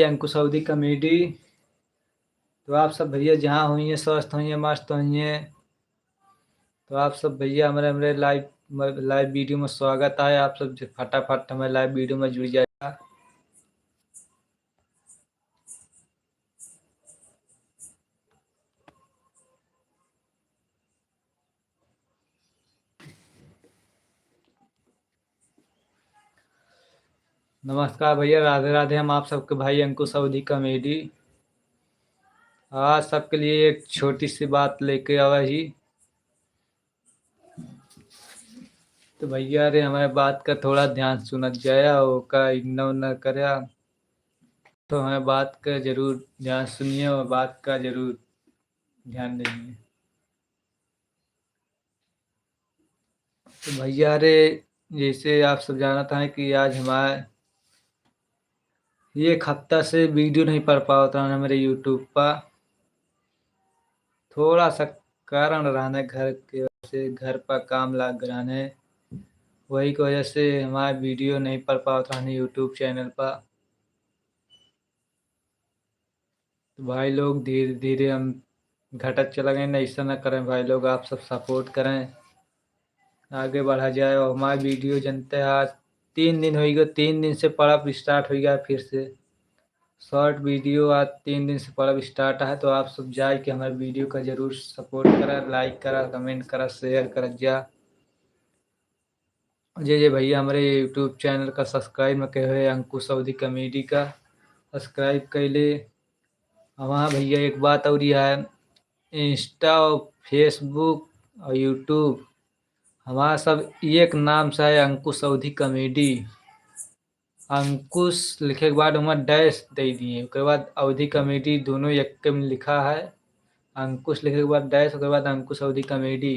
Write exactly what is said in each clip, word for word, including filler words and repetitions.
अंकुश अवधी कॉमेडी। तो आप सब भैया जहाँ होइए, स्वस्थ होइए, मस्त होइए। तो आप सब भैया हमरे, हमरे लाइव, लाइव वीडियो में स्वागत है। आप सब जे फटाफट हमारे लाइव वीडियो में जुड़ जाएगा। नमस्कार भैया, राधे राधे। हम आप सबके भाई अंकुश अवधी कॉमेडी। आज सबके लिए एक छोटी सी बात लेके आवा ही। तो भैया रे, हमारे बात का थोड़ा ध्यान सुनत जाया, ओका इग्नोर न करया। तो हमारे बात का जरूर ध्यान सुनिए और बात का जरूर ध्यान दीजिए। तो भैया रे, जैसे आप सब जानत हैं कि आज हमारे एक हफ्ता से वीडियो नहीं पड़ पावत रहने मेरे YouTube पर। थोड़ा सा कारण रहने घर के, वजह से घर पर काम लाग रहने, वही की वजह से हमारे वीडियो नहीं पड़ पावत रहने YouTube चैनल पर। तो भाई लोग, धीरे धीरे हम घटत चला गए, ऐसा ना करें भाई लोग, आप सब सपोर्ट करें, आगे बढ़ा जाए। और हमारा वीडियो जनते हैं, आज तीन दिन हो गए, तीन दिन से पड़ब स्टार्ट हो गया फिर से। शॉर्ट वीडियो आज तीन दिन से पड़ब स्टार्ट है, तो आप सब जाए के हमारे वीडियो का जरूर सपोर्ट करा, लाइक करा, कमेंट करा, शेयर करा जा। जे जे भैया हमारे YouTube चैनल का सब्सक्राइब न करे हुए, अंकुश अवधी कॉमेडी का सब्सक्राइब कर ले। और हाँ भैया, एक बात और ही है, Insta और Facebook और YouTube हमारा सब एक नाम से है, अंकुश अवधी कॉमेडी। अंकुश लिखे के बाद वहाँ डैश दे दिए, ओकर बाद अवधी कॉमेडी, दोनों एक में लिखा है। अंकुश लिखे के बाद डैश, ओकर बाद अंकुश अवधी कॉमेडी।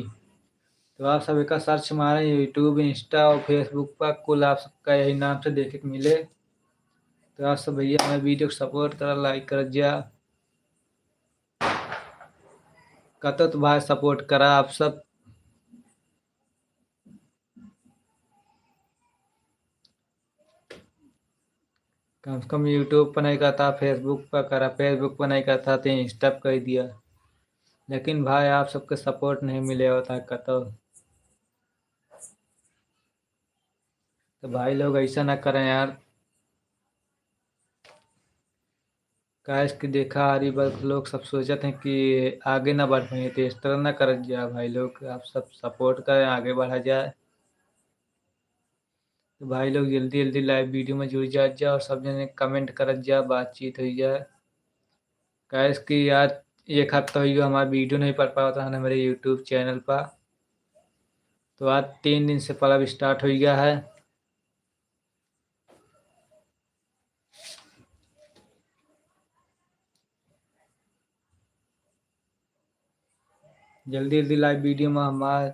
तो आप सब एक सर्च मारें YouTube, Insta और Facebook पर, कुल आप सबका यही नाम से देखे के मिले। तो आप सब भैया हमारे वीडियो को सपोर्ट करा, लाइक कर जा, कतो तो भाई सपोर्ट करा आप सब। कम से कम YouTube पर नहीं करता, Facebook पर करा, Facebook पर नहीं करता तो Insta पर कर दिया। लेकिन भाई, आप सबके सपोर्ट नहीं मिले होता है कतो। तो भाई लोग, ऐसा ना करें यार। काहे कि देखा, आरी वर्ग लोग सब सोचत हैं कि आगे ना बढ़ पाए, तो इस तरह ना करत जा भाई लोग, आप सब सपोर्ट करें, आगे बढ़ा जाए। तो भाई लोग, जल्दी जल्दी लाइव वीडियो में जुड़ जात जा और सब जने कमेंट करत जा, बातचीत हो जाए। काहे कि आज एक हफ्ता हो गया हमारा वीडियो नहीं पड़ पावत रहने मेरे YouTube चैनल पर, तो आज तीन दिन से पड़ब स्टार्ट हो गया है। जल्दी जल्दी लाइव वीडियो में हमार,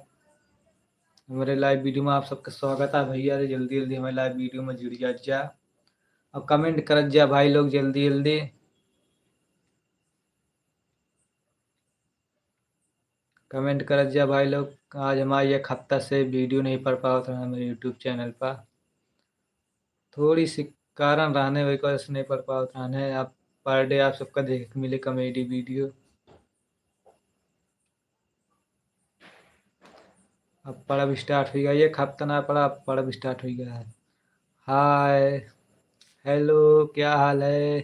हमारे लाइव वीडियो में आप सबके स्वागत है भैया रे। जल्दी जल्दी हमारे लाइव वीडियो में जुड़ जात जा और कमेंट करत जा भाई लोग, जल्दी जल्दी कमेंट करत जा भाई लोग। आज हमारे एक हफ्ता से वीडियो नहीं पड़ पावत रहा मेरे YouTube चैनल पर, थोड़ी सी कारण रहने वही वजह से नहीं पड़ पावत रहने। आप पर डे आप सबका देखे के मिले कॉमेडी वीडियो। अब पड़ब स्टार्ट हो गया, एक हफ्ता ना पड़ा, अब पड़ब स्टार्ट हो गया है। हाय, हेलो, क्या हाल है?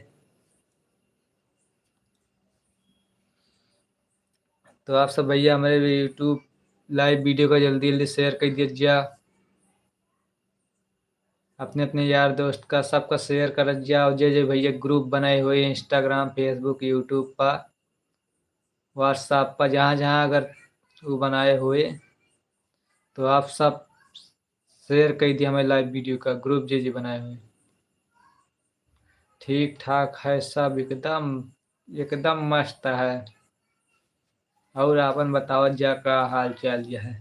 तो आप सब भैया हमारे YouTube लाइव वीडियो का जल्दी जल्दी शेयर कर दिया जा, अपने अपने यार दोस्त का, सबका शेयर करत जा। और जे जे भैया ग्रुप बनाए हुए Instagram, Facebook, YouTube पर, WhatsApp पर, जहाँ जहाँ अगर वो बनाए हुए तो आप सब शेयर कर दिया हमारे लाइव वीडियो का ग्रुप जे जे बनाए हुए। ठीक ठाक है सब, एकदम एकदम मस्त है। और आपन बतावत जा का हाल चाल जे है।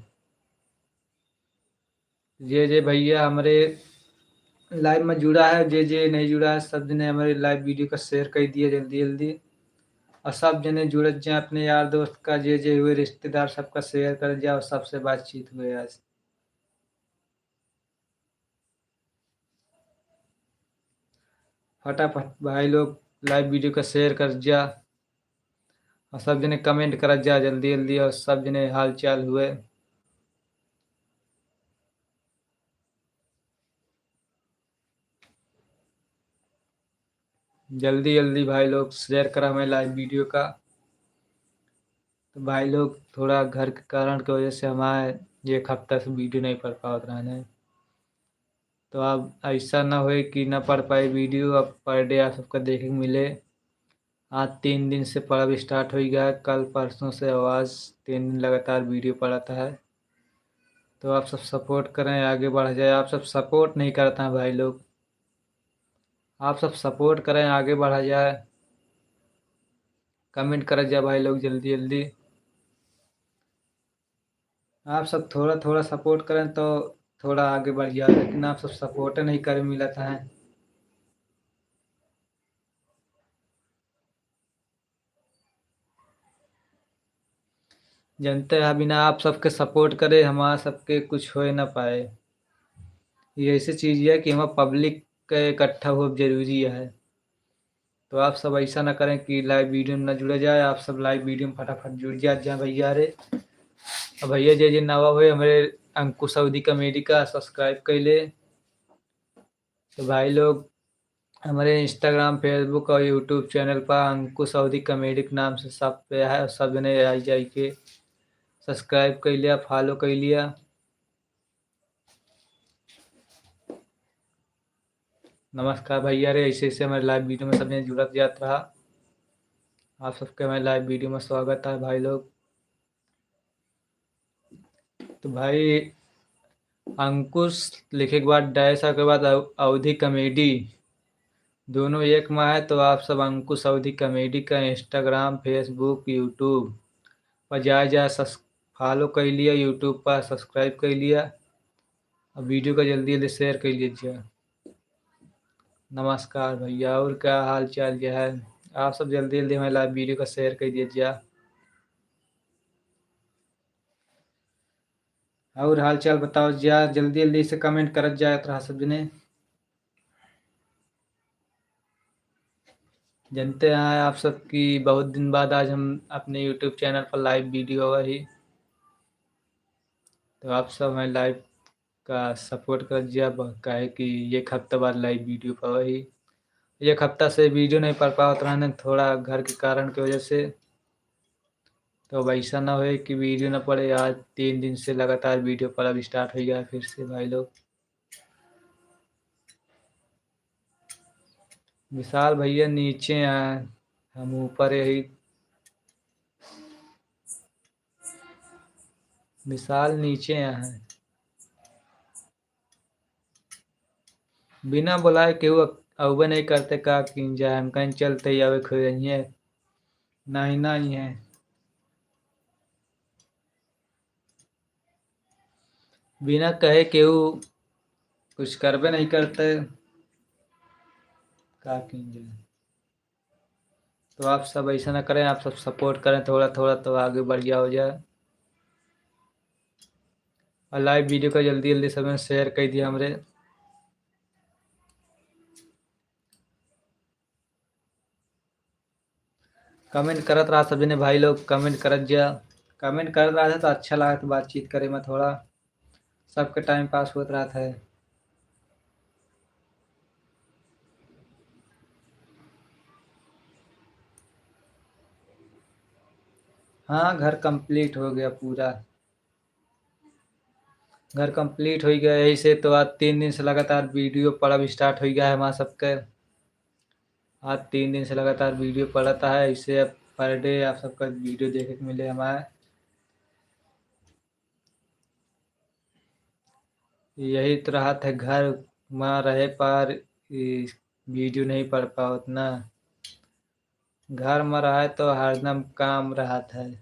जे जे भैया हमारे लाइव में जुड़ा है, जे जे नहीं जुड़ा है, सब जने हमारे लाइव वीडियो का शेयर कर दिया जल्दी जल्दी। और सब जने जुड़त जा अपने यार दोस्त का, जे जे हुए रिश्तेदार सबका शेयर कर जा और सबसे बातचीत हुए आज। फटाफट भाई लोग live video का share कर जा, और सब जने comment करत जा जल्दी जल्दी, और सब जने हाल चाल हुए। जल्दी जल्दी भाई लोग share करा हमें live video का। तो भाई लोग, थोड़ा घर के कारण की वजह से हमारे एक हफ्ता से video नहीं पड़ पावत रहने। तो अब ऐसा ना होए कि ना पड़ पाए video, अब per day आप सबका देखे के मिले। आज तीन दिन से पड़ब start हो गया है, कल परसों से आवाज तीन दिन लगातार video पड़त है। तो आप सब support करें, आगे बढ़ जाए। आप सब support नहीं करता है भाई लोग, आप सब support करें, आगे बढ़ा जाए। Comment करा जा भाई लोग जल्दी जल्दी। आप सब थोड़ा थोड़ा support करें तो थोड़ा आगे बढ़ जाए, लेकिन आप सब support नहीं करे मिलत है। जनते हैं, बिना आप सबके support करे हमारा सबके कुछ होए ना पाए। ये ऐसी चीज है कि हमारा public का इकट्ठा हो जरूरी है। तो आप सब ऐसा ना करें कि live video में ना जुड़ा जाए, आप सब live video में फटाफट जुड़ जात जाए भैया रे। अब भैया जे जे नवा हुए, हमारे अंकुश अवधी comedy का subscribe कर ले। तो भाई लोग, हमारे Instagram, Facebook और YouTube channel पर अंकुश अवधी comedy के नाम से सब पे है, और सब ने आई जाई के subscribe कर लिया, follow कर लिया। नमस्कार भैया रे, ऐसे ऐसे हमारे live video में सब जने जुड़त जात रहा। आप सबके हमारे live video में स्वागत है भाई लोग। तो भाई, अंकुश लिखे के बाद dash और के बाद अव-, अवधी comedy, दोनों एक में है। तो आप सब अंकुश अवधी comedy का Instagram, Facebook, YouTube पर जाए जाए सस-, follow कर लिया, YouTube पर subscribe कर लिया, और video का जल्दी जल्दी share कर लीजिए। नमस्कार भैया, और क्या हाल चाल क्या है? आप सब जल्दी जल्दी हमारे live video का share कर दीजिए। और हाल चाल बताओ जा, जल्दी जल्दी से comment करत जात रहा सब जने। जनते हैं आप सब कि बहुत दिन बाद आज हम अपने YouTube channel पर live video हुआ ही, तो आप सब हमें live का support कर दिया, ब-, काहे कि एक हफ्ता बाद live video पावा ही। एक हफ्ता से video नहीं पड़ पावत रहने, थोड़ा घर के कारण की वजह से। तो अब ऐसा ना होए कि video ना पड़े। आज तीन दिन से लगातार video पड़ा, अब start हो गया है फिर से भाई लोग। विशाल भैया नीचे हैं, हम ऊपर यही। विशाल नीचे हैं। बिना बुलाए केहू अक-, अउबे नहीं करते, का कीन जाए, हम कहीं चलते ही आवे खोजइए। नहीं, नहीं है। बिना कहे केहू कुछ करबे नहीं करते, का कीन जाए। तो आप सब ऐसा ना करें, आप सब support करें थोड़ा थोड़ा, तो आगे बढ़िया हो जाए। और live video का जल्दी जल्दी सब share कर दिया हमरे। Comment करत रहा सभी ने भाई लोग, comment करत जा, comment करत रहा तो अच्छा लागत बातचीत करे में, थोड़ा सबके time pass होत रहत है। हाँ, घर complete हो गया पूरा, घर complete हो गया। यही से तो आज तीन दिन से लगातार video पड़ब start हो गया है हमारा सबके। आज तीन दिन से लगातार video पड़त है, ऐसे अब per day आप सबका video देखे के मिले हमारे। यही तो रहत है, घर में रहे पर ई video नहीं पड़ पावत ना। घर में रहे तो हरदम काम रहत है।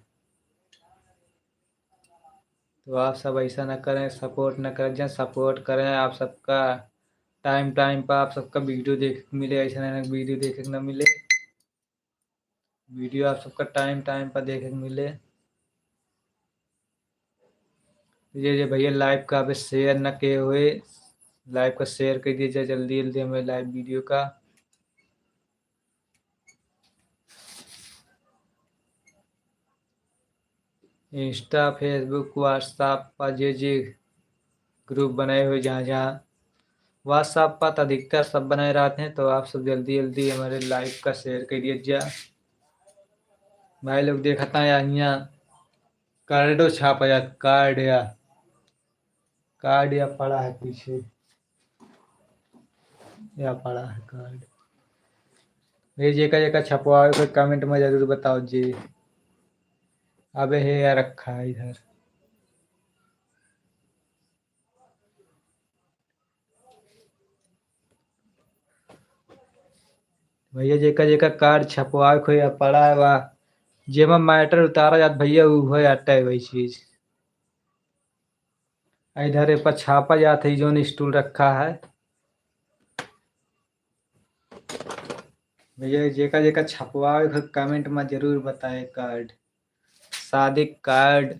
तो आप सब ऐसा ना करें, support ना करें, जन support करें। आप सबका time time पर आप सबका video देखे के मिले, ऐसा ना video देखे के ना मिले। Video आप सबका time time पर देखे के मिले। ये, ये भैया live का अभी share न किए हुए, live का share कर दीजिए जल्दी जल्दी हमें live video का। Insta, Facebook, WhatsApp पर जे जे group बनाए हुए, जहाँ जहाँ WhatsApp पर तो अधिकतर सब बनाए रहते हैं, तो आप सब जल्दी जल्दी हमारे live का share कर दिया जा। भाई लोग देखता है यहाँ कार्डो छापा या कार्ड या कार्ड या पड़ा है पीछे, या पड़ा है कार्ड। ये जेका जेका छपवावे को comment में जरूर बताओ जी। अबे है या रखा है इधर। भैया जेका जेका कार्ड छपवावे को या पड़ा है बा, जेमा matter उतारा जात भैया, उ हो जाता है वही चीज। इधर ए पर छापा जात है, जोन stool रखा है। भैया जेका जेका छपवावे को comment में जरूर बताए कार्ड, शादी कार्ड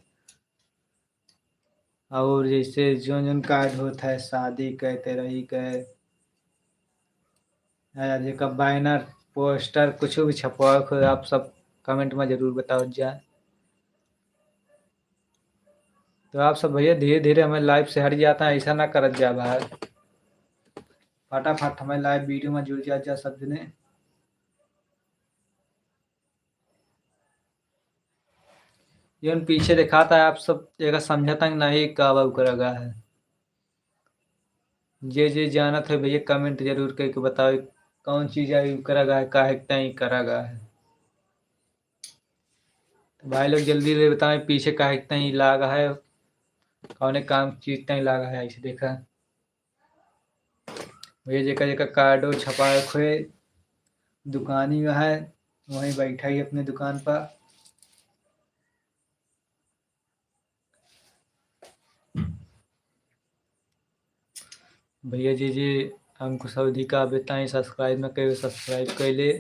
और जैसे जोन जोन कार्ड होता है शादी के, तेरही के, या जेका banner, poster कुछ भी छपवावे को आप सब comment में जरूर बताओ जाए। तो आप सब भैया धीरे धीरे हमें live से हट जाता है, ऐसा ना करत जा भाई, फटाफट हमें live video में जुड़ जा, जा सब जने। ये पीछे दिखाता है, आप सब एका समझता नहीं का बा उकरा गा है। जे जे जानत है भैया comment जरूर करके बताओ, कौन चीज है उकरा गा है, काहे के ताई करा गा है। तो भाई लोग जल्दी ले बताएं पीछे काहे के ताई लागा है, कौने काम चीज ताई लागा है। ऐसे देखा भैया जेका जेका कार्डो छपाए खोए दुकानी में है, वहीं बैठा ही अपने दुकान पर। भैया जी जी हमको सऊदी का अबे ताई subscribe न करे, subscribe कर ले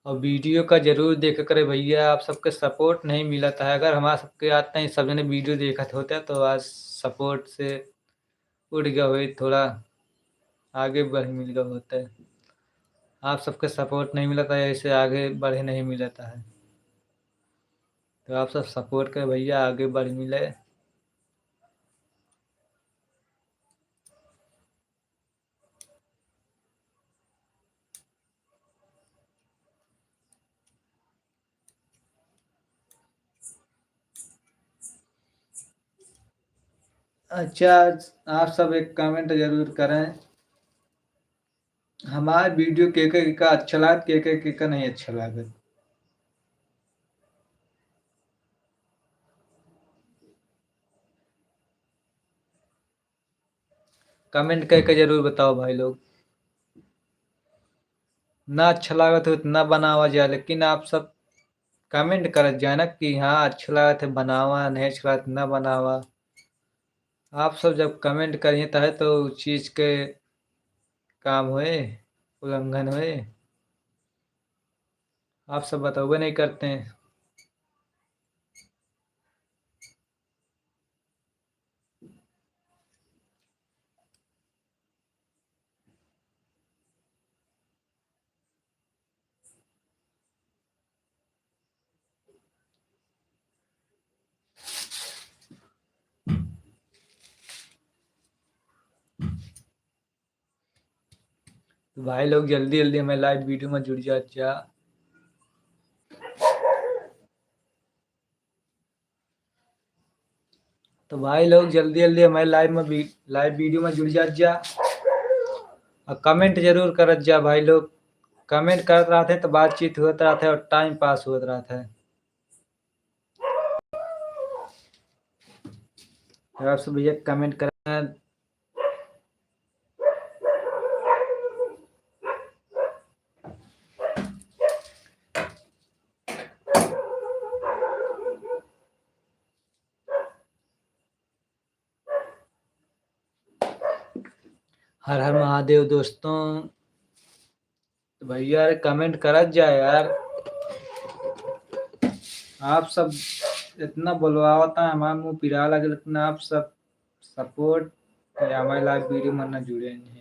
और video का जरूर देख करे भैया। आप सबके support नहीं मिलता है, अगर हमारा सबके आज ताई सब जने video देखत होते तो आज support से उठ गया होई, थोड़ा आगे बढ़ मिल गया होता है। आप सबके support नहीं मिलता है, ऐसे आगे बढ़े नहीं मिलता है। तो आप सब support करें भैया, आगे बढ़ मिले। अच्छा, आप सब एक comment जरूर करें, हमारे video के के का अच्छा लागत, के के के का नहीं अच्छा लागत। Comment करके जरूर बताओ भाई लोग। ना अच्छा लागत हो तो ना बनावा जाए, लेकिन आप सब comment करत जाए ना कि हाँ अच्छा लागत है बनावा, नहीं अच्छा लागत ना बनावा। आप सब जब comment करिए तहे तो उ चीज के काम होए, उल्लंघन होए। आप सब बतौबे नहीं करते हैं। तो भाई लोग जल्दी जल्दी हमें live video में जुड़ जा, जा। तो भाई लोग जल्दी जल्दी हमारे live में भी, live video में जुड़ जात जा और comment जरूर करत जा भाई लोग। Comment करत रहते हैं तो बातचीत होत रहते हैं और time pass होत रहता है। तो आप सब भैया comment करें। हर हर महादेव दोस्तों। तो भैया अरे comment करत जा यार, आप सब इतना बोलवावता है, हमारा मुंह पिरा लगे, लेकिन आप सब support या हमारे live video में ना जुड़े हैं।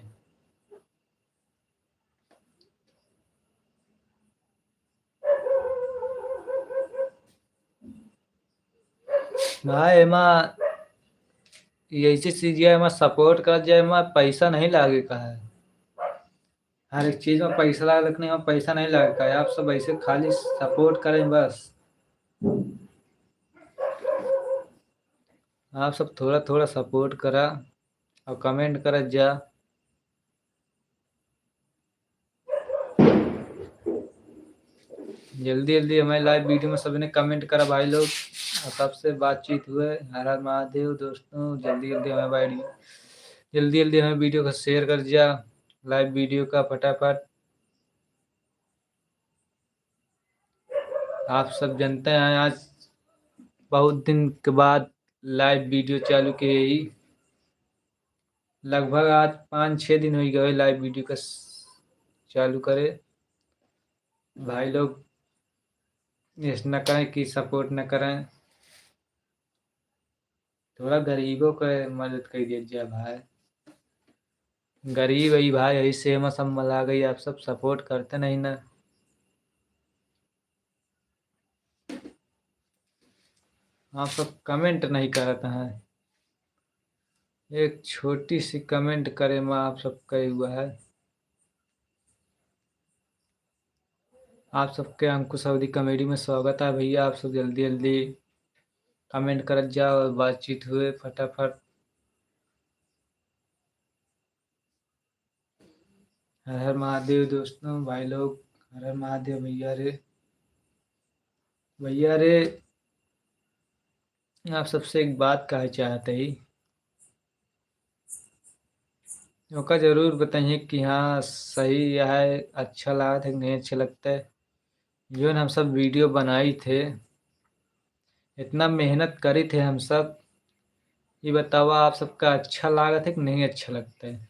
भाई, एमा ये ऐसी चीज है, एमा support करत जाए, एमा पैसा नहीं लागे का है। हर एक चीज में पैसा लागे, लेकिन एमा पैसा नहीं लागे का है। आप सब ऐसे खाली support करें बस। आप सब थोड़ा थोड़ा support करा और comment करत जा। जल्दी जल्दी हमारे live video में सबने comment करा भाई लोग, और सबसे बातचीत हुए। हर हर महादेव दोस्तों, जल्दी जल्दी हमें video, जल्दी जल्दी हमें video का share कर जा, live video का फटाफट। आप सब जानते हैं, आज बहुत दिन के बाद live video चालू किए ही। लगभग आज पाँच छः दिन हो गए live video का स-, चालू करे। भाई लोग, ऐसा न करें कि support न करें, थोड़ा गरीबों के मदद कर दिया जाए भाई। गरीब है भाई, यही से हम सब मला गई, आप सब support करते नहीं ना। आप सब comment नहीं करत हैं, एक छोटी सी comment करे में आप सब कई हुआ है। आप सबके अंकुश अवधी comedy में स्वागत है भैया। आप सब जल्दी जल्दी comment करत जाओ और बातचीत हुए फटाफट। हर हर महादेव दोस्तों, भाई लोग, हर हर महादेव भैया रे, भैया रे। आप सबसे एक बात कहे चाहते ही, ओका जरूर बताइए कि हाँ सही है, अच्छा लागत है कि नहीं अच्छा लगता है। जौन हम सब video बनाई थे, इतना मेहनत करी थे हम सब, ये बतावा आप सबका अच्छा लागत है कि नहीं अच्छा लगता है?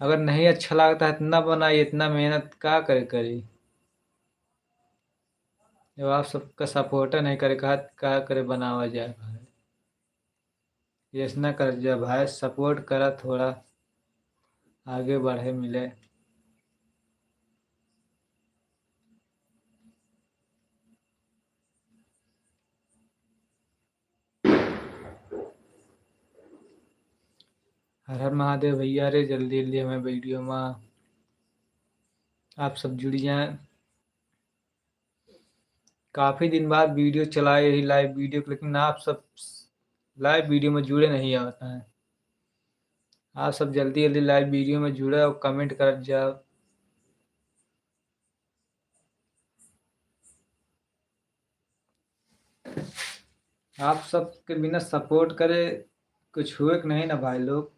अगर नहीं अच्छा लागता है, इतना बनाई, इतना मेहनत का करे करी? जब आप सबका support नहीं करे, का, का करे बनावा जाए भाई? ऐसा ना कर जा भाई, support करा, थोड़ा आगे बढ़े मिले। हर हर महादेव भैया रे, जल्दी जल्दी हमें video में आप सब जुड़ जाएं। काफ़ी दिन बाद video चलाए ही live video, लेकिन आप सब live video में जुड़े नहीं होता है। आप सब जल्दी जल्दी live video में जुड़े और comment करत जाओ। आप सबके बिना support करे कुछ हुए के नहीं ना भाई लोग,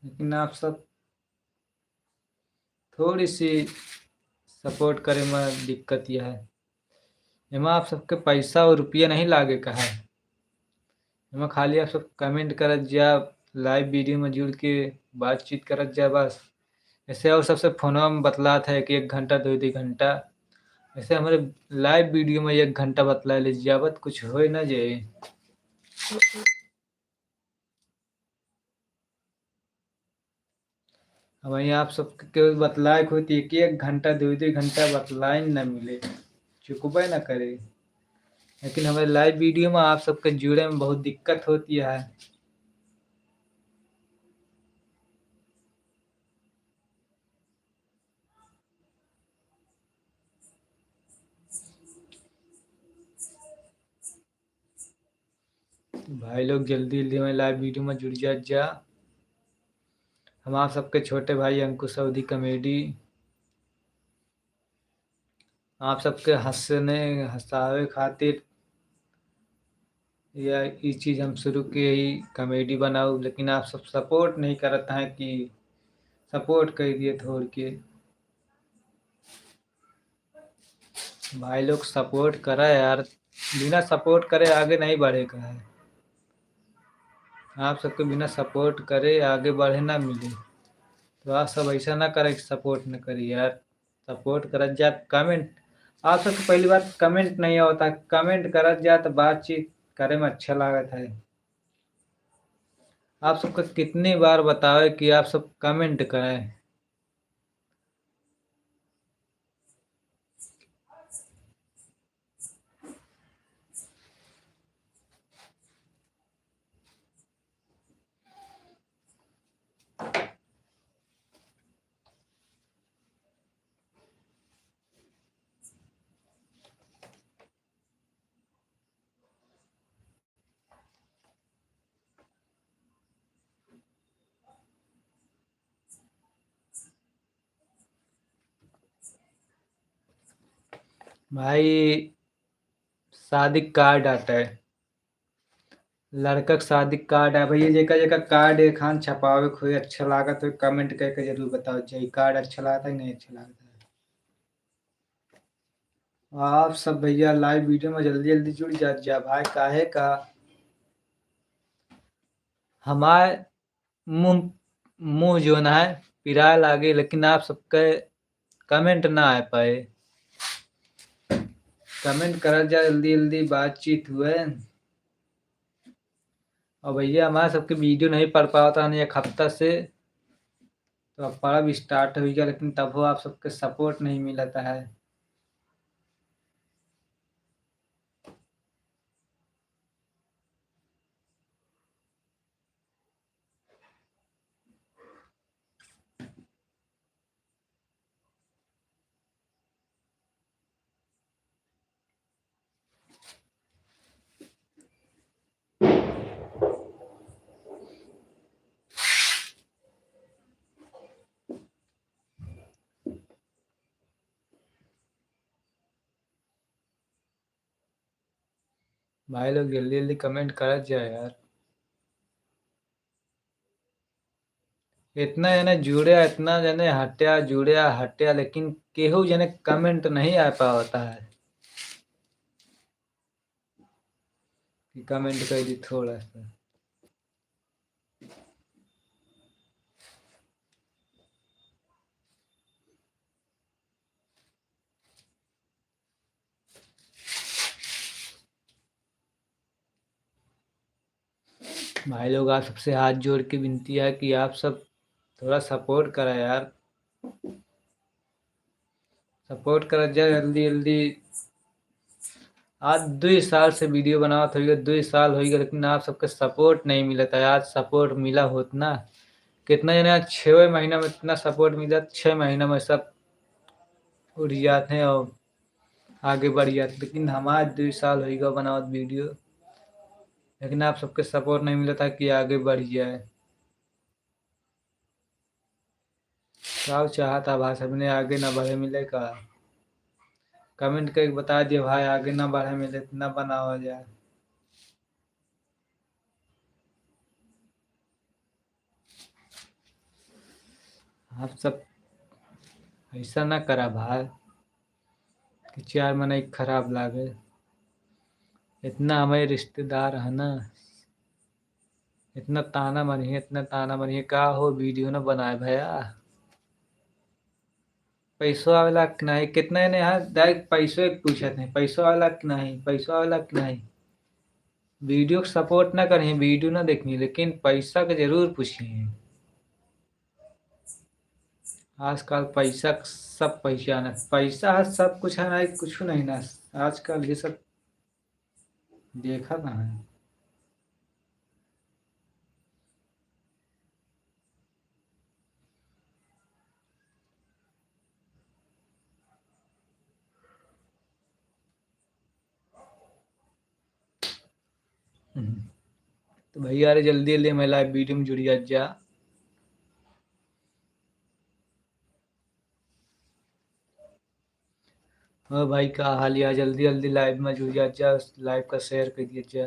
लेकिन आप सब थोड़ी सी support करे में दिक्कत यह है। एमा आप सबके पैसा और रुपया नहीं लागे का है, एमा खाली आप सब comment करत जा, live video में जुड़ के बातचीत करत जा बस। ऐसे और सबसे फोनवा में बतलात है कि एक घंटा, दो, दो घंटा, ऐसे हमारे live video में एक घंटा बतला लीजिए, अब कुछ होए ना जाए। अब वहीं आप सबके केहू बतलाए के होई त एक, एक घंटा, दो, दो घंटा बतलाए न मिले, चुकबे न करे। लेकिन हमारे live video में आप सबके जुड़े में बहुत दिक्कत होती है। भाई लोग जल्दी जल्दी हमारे live video में जुड़ जात जा। हम आप सबके छोटे भाई अंकुश अवधी comedy, आप सबके हंसने हंसावे खातिर या ई चीज हम शुरू किए ही comedy बनाऊ, लेकिन आप सब support नहीं करत हैं कि support कर दिए थोड़ के। भाई लोग support करा यार, बिना support करे आगे नहीं बढ़े का है। आप सबके बिना support करे आगे बढ़े ना मिले, तो आप सब ऐसा ना करे कि support न करी यार। Support करत जात comment, आप सबके पहली बात comment नहीं होता, comment करत जात बातचीत करे में अच्छा लागत है। आप सबका कितनी बार बतावे कि आप सब comment करें। भाई, शादी कार्ड आता है, लड़का के शादी कार्ड है भैया। जेका जेका कार्ड एक हाथ छपावे के होई, अच्छा लागत हो, कमेंट करके जरूर बताओ जाई, कार्ड अच्छा लागत है कि नहीं अच्छा लागत है। आप सब भैया लाइव वीडियो में जल्दी जल्दी जुड़ जा, जा भाई, काहे का हमार मुंह, मुंह जो ना है पिराए लागे, लेकिन आप सबके कमेंट ना आ पाए। कमेंट करा जा जल्दी जल्दी, बातचीत हुए। और भैया, हमारे सबके वीडियो नहीं पड़ पावत है एक हफ्ता से, तो अब पर्व स्टार्ट हो गया, लेकिन तबो आप सबके सपोर्ट नहीं मिलता है। भाई लोग, जल्दी जल्दी कमेंट करत जाए यार। इतना जने जुड़े, इतना जने हट्या, जुड़े, हट्या, लेकिन केहू जने कमेंट नहीं आ पावता है कि कमेंट कर दी थोड़ा सा। भाई लोग, आप सबसे हाथ जोड़ के विनती है कि आप सब थोड़ा सपोर्ट करा यार, सपोर्ट करा जा जल्दी जल्दी। आज दुई साल से वीडियो बनावत होइगा, दुई साल होइगा, लेकिन आप सबके सपोर्ट नहीं मिलत है। आज सपोर्ट मिला होत ना, कितना जने आज छः महीना में इतना सपोर्ट मिला, छः महीना में सब उठ जाते हैं और आगे बढ़ जाते, लेकिन हमार दुई साल होइगा बनावत वीडियो, लेकिन आप सबके सपोर्ट नहीं मिलता कि आगे बढ़ जाए। का चाहता भाई, सबने आगे ना बढ़े मिले का? कमेंट करके बता दिए भाई, आगे ना बढ़े मिले, ना बनावा जाए। आप सब ऐसा ना करा भाई कि चार मनई खराब लागे। इतना हमारे रिश्तेदार है ना, इतना ताना मारिए, इतना ताना मारिए, का हो वीडियो ना बनाए भैया। पैसो आवेला कि नाही? कितना ने यहाँ डायरेक्ट पैसो एक पूछत नहीं, पैसो आवेला कि नाही, पैसो आवेला कि नाही? वीडियो के सपोर्ट ना करिए, वीडियो ना देखिए, लेकिन पैसा के जरूर पूछिए। आजकल पैसा क सब पहचान है, पैसा है सब कुछ है, नहीं कुछ नहीं ना। आजकल ये सब देखा कहाँ है? हम्म। तो भैया, अरे जल्दी जल्दी हमारे लाइव वीडियो में जुड़ जा, जा। हाँ भाई, का हाल या? जल्दी जल्दी लाइव में जुड़ जा, जा, लाइव का शेयर कर दिया जा।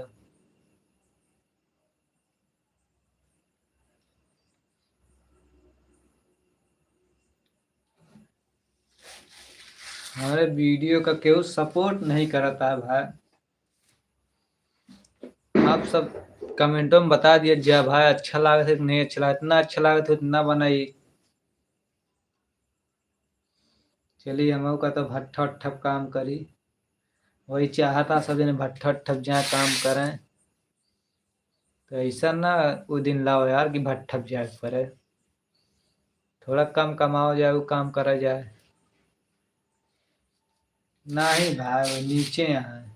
हमारे वीडियो का केहू सपोर्ट नहीं करता है भाई। आप सब कमेंटों में बता दिया जा भाई, अच्छा लागत है कि नहीं अच्छा लागत, इतना अच्छा लागत है इतना बनाई। चलिए, हम का तो भट्ठा उट्ठा काम करी, वही चाहता सब जने भट्ठा उट्ठा जाए काम करें। तो ऐसा ना वो दिन लाओ यार कि भट्ठा जाए के पड़े, थोड़ा कम कमाओ जाए, वो काम करा जाए। नहीं भाई, वो नीचे यहाँ है।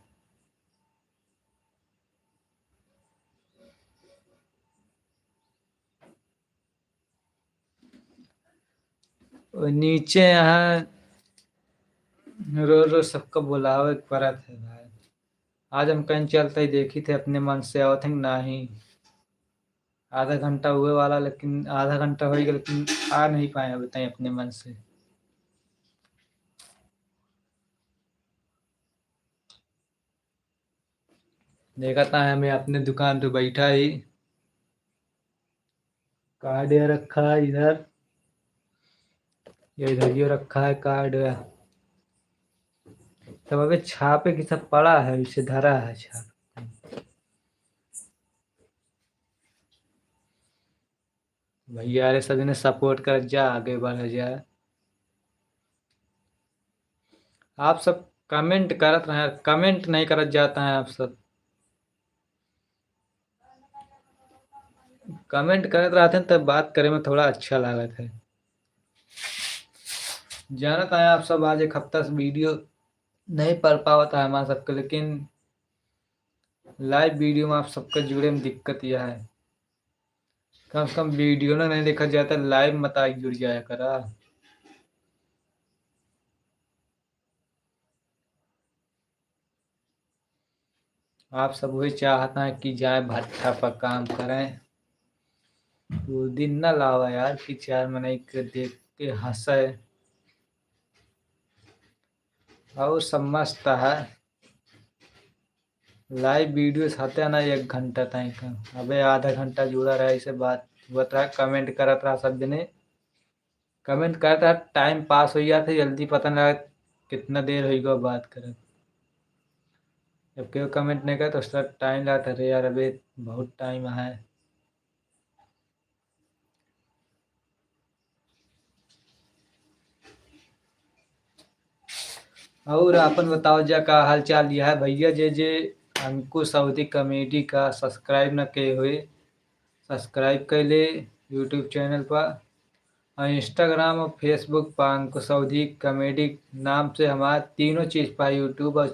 वो नीचे यहाँ रो रो सबको बुलावे के पड़त है भाई। आज हम कहीं चलते ही देखी थे अपने मन से आवत हैं कि नहीं। आधा घंटा हुए वाला, लेकिन आधा घंटा हो गया, लेकिन आ नहीं पाए अभी तक अपने मन से। देखत है, हमें अपने दुकान पे बैठा ही कार्ड ये रखा है इधर, ये इधर ये रखा है कार्ड। तब अबे छापे की सब पड़ा है, इसे धरा है छाप। भैया रे, सब जने सपोर्ट करत जा, आगे बढ़ जा। आप सब कमेंट करत रहे, कमेंट नहीं करत जाता है आप सब। कमेंट करत रहते हैं तब बात करे में थोड़ा अच्छा लागत है। जानत है आप सब, आज एक हफ्ता से वीडियो नहीं पड़ पावत है हमारा सबके, लेकिन लाइव वीडियो में आप सबके जुड़े में दिक्कत यह है, कम से कम वीडियो ना नहीं देखा जाता, लाइव मत आके जुड़ जाया करा। आप सब वही चाहता है कि जाए भट्ठा पर काम करें, वो दिन ना लावा यार कि चार मनई के देख के हंसे। और समझता है लाइव वीडियो हते ना एक घंटा तक का, अबे आधा घंटा जुड़ा रहा, इसे बात हुआ रहा, कमेंट करत रहा सब जने, कमेंट करत रहा, टाइम पास हो जाते, जल्दी पता ना लगा कितना देर हो गया बात करत। जब केहू कमेंट नहीं करे तो उसका टाइम लागत है, अरे यार अबे बहुत टाइम है। और आपन बताओ जा का हाल चाल यह है भैया, जे जे अंकुश अवधी कॉमेडी का सब्सक्राइब न किए हुए, सब्सक्राइब कर ले यूट्यूब चैनल पर। और इंस्टाग्राम और फेसबुक पर अंकुश अवधी कॉमेडी नाम से हमारा तीनों चीज़ पर, यूट्यूब और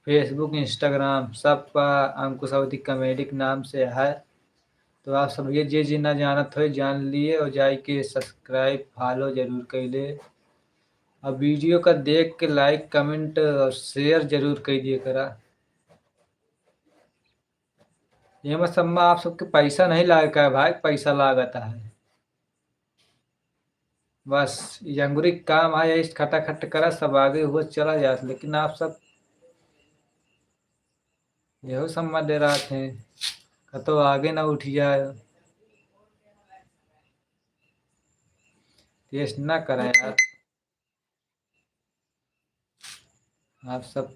फेसबुक, इंस्टाग्राम सब पर अंकुश अवधी कॉमेडी के नाम से है। तो आप सब ये जे जे ना जानत हो जान लिए और जाए के सब्सक्राइब फॉलो जरूर कर ले। और वीडियो का देख के लाइक कमेंट और शेयर जरूर कर दिए करा। ये मत समझा आप सबके पैसा नहीं लागे का है भाई, पैसा लागत है। बस ये अंगुरी के काम है, यही खटाखट करा, सब आगे हुआ चला जात, लेकिन आप सब यहो सम्मा दे रहा थे, कतो आगे ना उठ जाए। टेस्ट ना करें यार, आप सब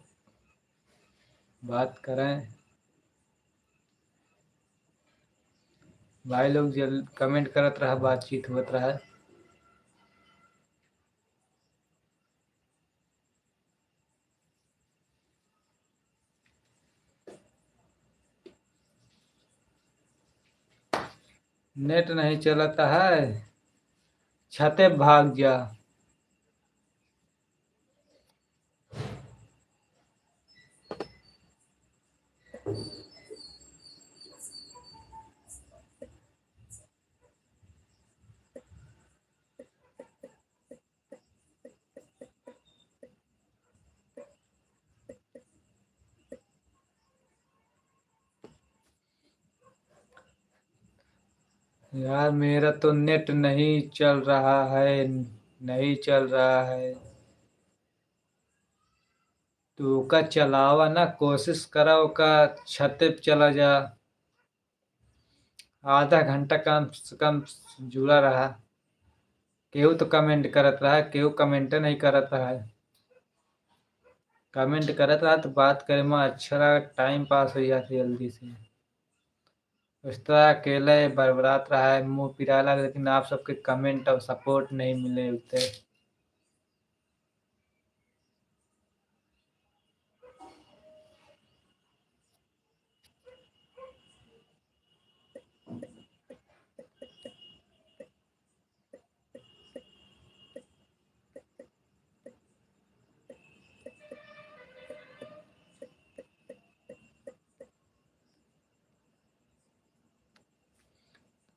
बात करें। भाई लोग जल कमेंट करत रहा, बातचीत होत रहा। नेट नहीं चलता है, छते भाग जा। यार, मेरा तो नेट नहीं चल रहा है, नहीं चल रहा है। तू ओका चलावा ना, कोशिश करा, ओका छते पे चला जा। आधा घंटा कम से कम जुड़ा रहा। केहू तो कमेंट करत रहा, केहू कमेंट नहीं करत रहा। कमेंट करत रहा तो बात करे में अच्छा लगा, टाइम पास हो जाता जल्दी से। उस तरह अकेले बरबरात रहा है, मुंह पिराला, लेकिन आप सबके कमेंट और सपोर्ट नहीं मिले उतने।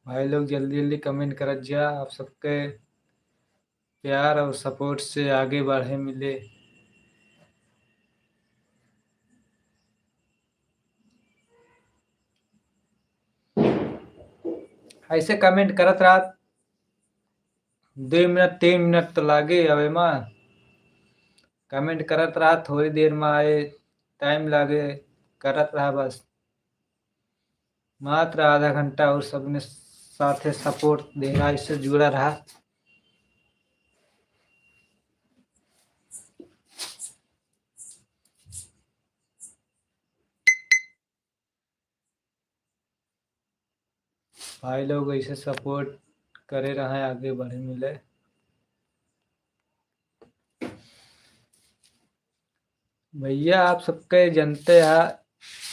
भाई लोग, जल्दी जल्दी कमेंट करत जा, आप सबके प्यार और सपोर्ट से आगे बढ़े मिले। ऐसे कमेंट करत रहा, दो मिनट, तीन मिनट तो लागे आवे मा। कमेंट करत रहा, थोड़ी देर मा आए, टाइम लागे। करत रहा बस। मात्र आधा घंटा और सबने साथे support देना, इससे जुड़ा रहा। भाई लोग ऐसे support करे रहें, आगे बढ़े मिले। भैया आप सबके जनते हैं,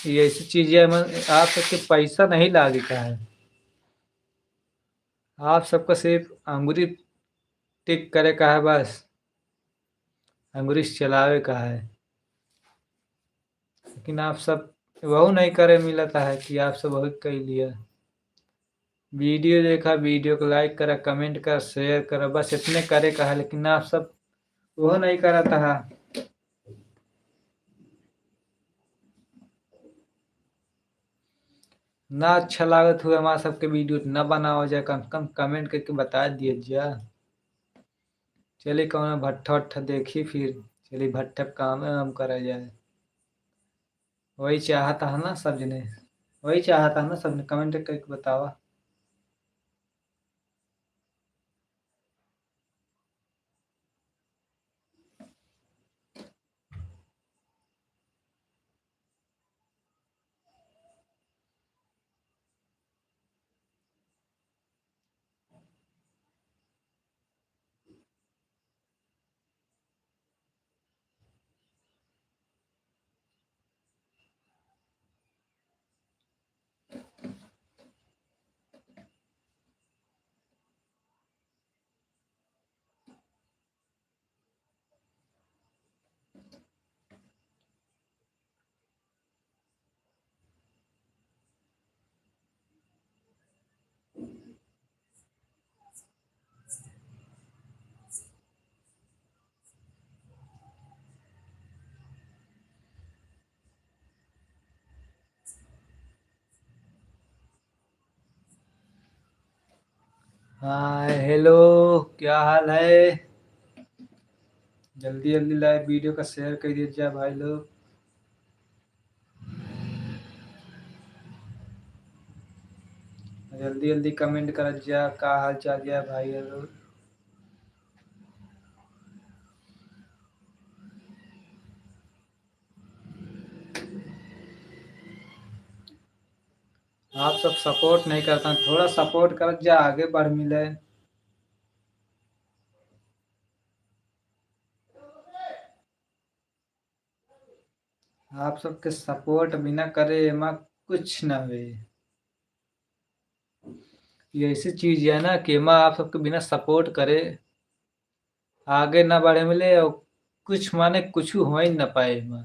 ये ऐसी चीजें मन, आप सबके पैसा नहीं लागे का है, आप सबका सिर्फ अंगुरी टिक करे का है, बस अंगुरी से चलावे का है। लेकिन आप सब वहू नहीं करे मिलता है कि आप सब वही कर लिया। Video देखा, video को like करा, comment करा, share करा, बस इतने करे का है, लेकिन आप सब वो नहीं करता है। ना अच्छा लागत हुए हमारा सबके video, ना बनावा जाए, कम से कम comment करके बता दिया जा। चलिए कौनो भट्ठा उट्ठा देखी, फिर चलिए भट्ठा पे काम हम करा जाए। वही चाहता है ना सब जने, वही चाहता है ना सब जने, comment करके बतावा। हाय, hello, क्या हाल है? जल्दी जल्दी live video का share कर दीजिए भाई लोग, जल्दी जल्दी comment कर जा, का हाल चाल है भाई लोग? आप सब support नहीं करता, थोड़ा support कर जा, आगे बढ़ मिले। आप सबके support बिना करे एमा कुछ ना होए। ये ऐसी चीज है ना कि एमा आप सबके बिना support करे आगे ना बढ़े मिले और कुछ माने कुछ हो ही ना पाए एमा।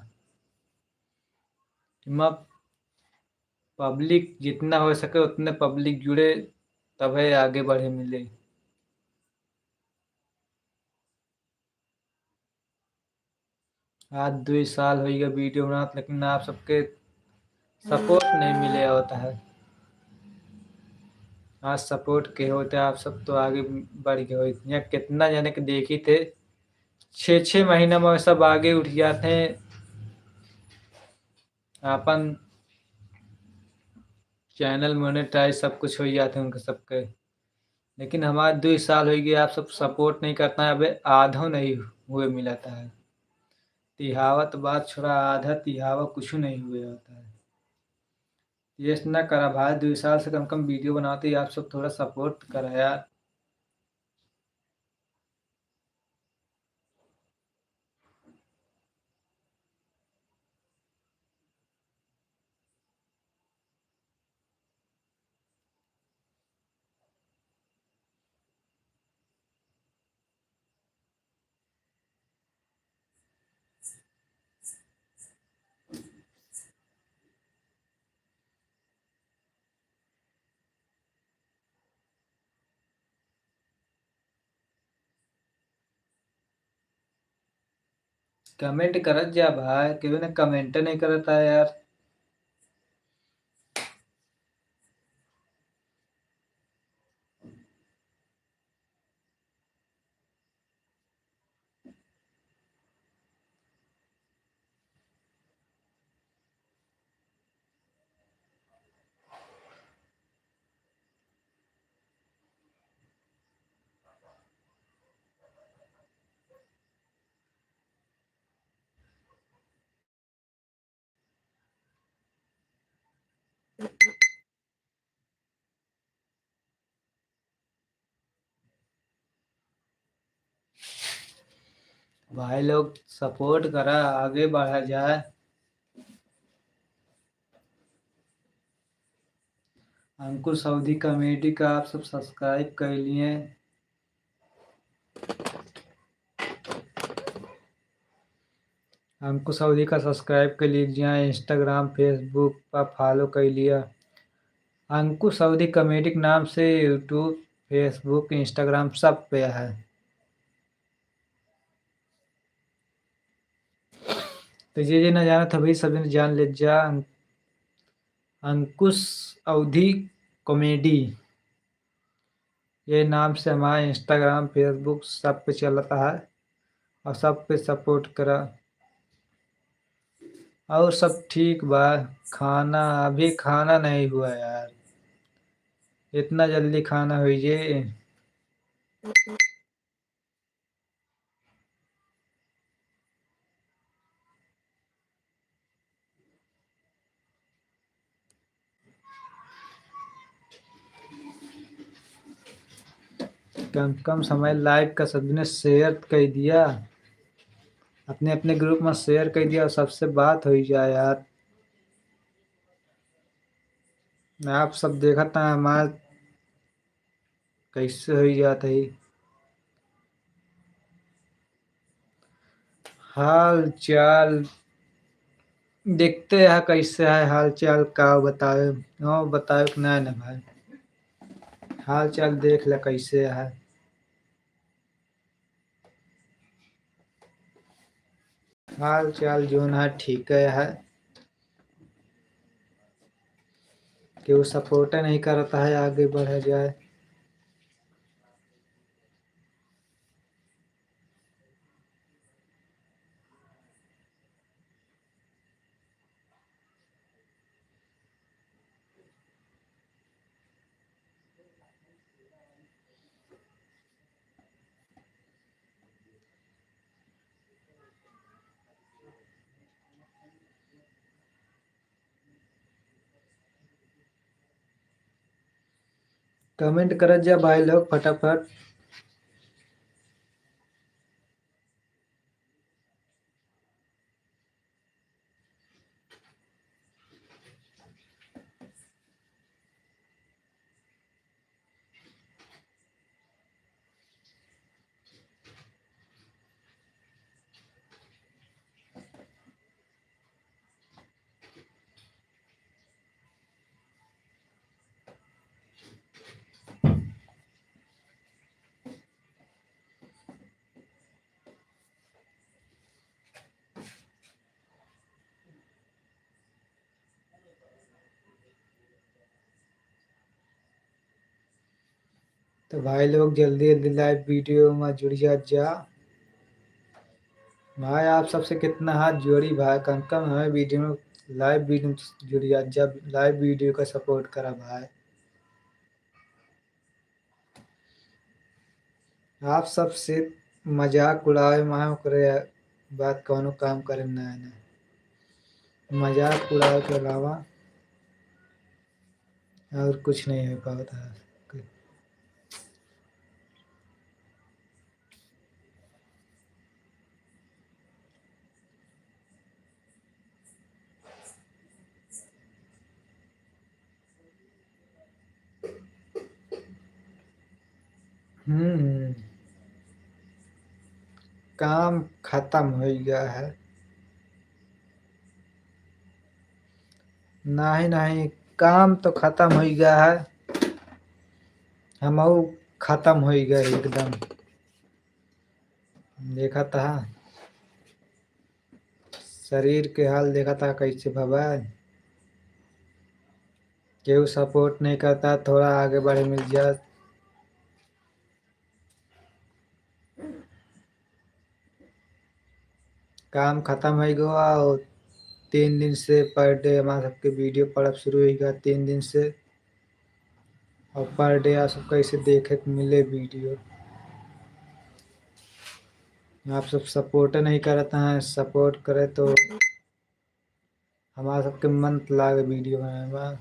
एमा public जितना हो सके उतने public जुड़े, तबे आगे बढ़े मिले। आज दुई साल होइगा video बनात, लेकिन आप सबके support नहीं मिले होता है। आज support के होते आप सब तो आगे बढ़ गए होते। यहाँ कितना जने के देखी थे, छः छः महीना में सब आगे उठ जाते हैं, अपन channel monetize सब कुछ हो जाते हैं उनके सबके। लेकिन हमारे दुई साल हो गए, आप सब support नहीं करता है, अबे आधो नहीं हुए मिलता है। तिहावा तो बात छोड़ा, आधा तिहावा कुछ नहीं हुए होता है। ये ना करा भाई, दुई साल से कम कम video बनाते, आप सब थोड़ा support करा यार। Comment करत जा भाई, केहू ने comment नहीं करता है यार। भाई लोग, support करा, आगे बढ़ा जाए। अंकुश अवधी comedy का आप सब subscribe कर लिए। अंकुश अवधी का subscribe कर लीजिए, Instagram, Facebook पर follow कर लिया। अंकुश अवधी comedy के नाम से YouTube, Facebook, Instagram सब पे है। तो जे जे ना जानत है भाई, सब जने जान ले जा। अंकुश अवधी comedy, ये नाम से हमारा Instagram, Facebook सब पे चलता है और सब पे support करा। और सब ठीक बा। खाना, अभी खाना नहीं हुआ यार, इतना जल्दी खाना हुई जे। कम कम समय live का सबने share कर दिया, अपने अपने group में share कर दिया और सबसे बात हो जाए यार। आप सब देखत हैं हमार कैसे हो जात है। हाल चाल देखते हैं कैसे है हाल चाल, का बतावे, हाँ बतावे कि ना ना भाई, हाल चाल देख ले कैसे है। हाल चाल जोन है ठीक है, केहू support नहीं करता है आगे बढ़ा जाए। Comment करत जा भाई लोग फटाफट। तो भाई लोग जल्दी जल्दी live video में जुड़ जा जा। भाई आप सबसे कितना हाथ जोड़ी भाई, कम कम हमें video में, live video में जुड़ जा जा, live video का support करा भाई। आप सबसे मजाक उड़ावे में ओकरे बाद कौनो काम करे में ना आना। मजाक उड़ावे के अलावा और कुछ नहीं हो पावत है। हम्म, काम खत्म हो गया है। नहीं, नहीं, काम तो खत्म हो गया है, हमहू खत्म हो गए एकदम। देखा था शरीर के हाल, देखा था कैसे भवा, केहू support नहीं करता, थोड़ा आगे बढ़े मिल जात। काम खत्म हो गवा और तीन दिन से per day हमारा सबके video पड़ब शुरू हो गया तीन दिन से। और per day आप सबका ऐसे देखे के मिले video। आप सब support नहीं करत हैं, support करे तो हमारा सबके मन लागे video बनावे में।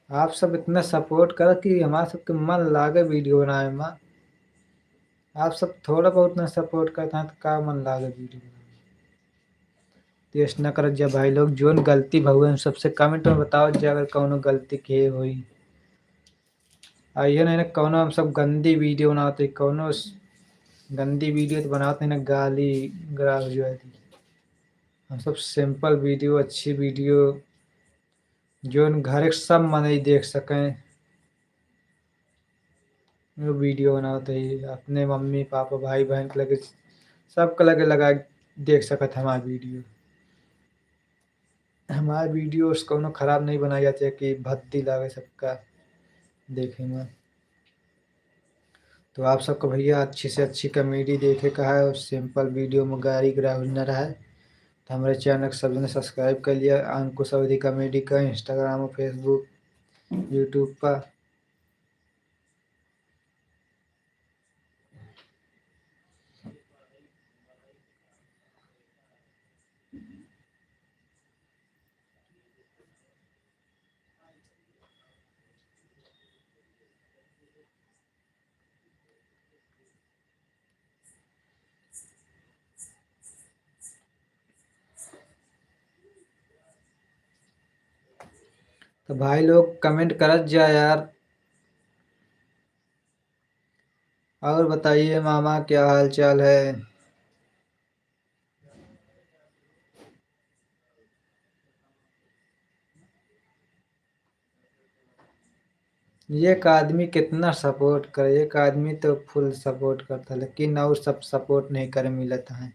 आप सब इतना support करो कि हमारा सबके मन लागे video बनावे में। आप सब थोड़ा बहुत ना support करत हैं तो का मन लागे video बनावे? तो ऐसे ना करत जा भाई लोग, जोन गलती भउए हम सबसे comment में बताओ जा, अगर कौनो गलती के होई। आ ये नहीं ना कौनो हम सब गंदी video बनावत है, कौनो स-, गंदी video तो बनावत नहीं ना, गाली गलौज हो जाती। हम सब simple video, अच्छी video, जोन घर के सब मनई देख सकें, वो video बनावत है, अपने मम्मी पापा भाई बहन के लगे, सबके लगे लगा देख सकत हमार video। हमार videos कौनो खराब नहीं बनाई जाती है कि भद्दी लागे सबका देखे में। तो आप सबको भैया अच्छी से अच्छी comedy देखे का है और simple video में गाली गलौज न रहे, तो हमारे channel को सबने subscribe कर लिया, अंकुश अवधी comedy का Instagram और Facebook, YouTube पर। तो भाई लोग comment करत जा यार। और बताइए मामा, क्या हाल चाल है? एक आदमी कितना support करे, एक आदमी तो full support करता है, लेकिन और सब support नहीं करे मिलत है।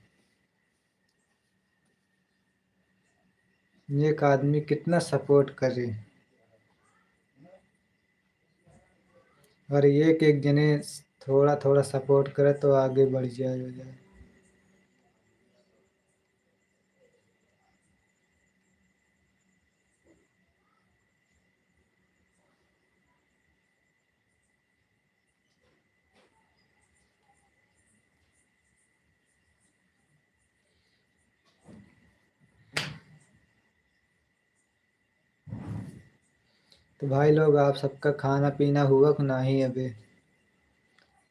एक आदमी कितना support करे, और एक एक जने थोड़ा थोड़ा support करे तो आगे बढ़ जाए, हो जाए। तो भाई लोग, आप सबका खाना पीना हुआ कि नाही अबे?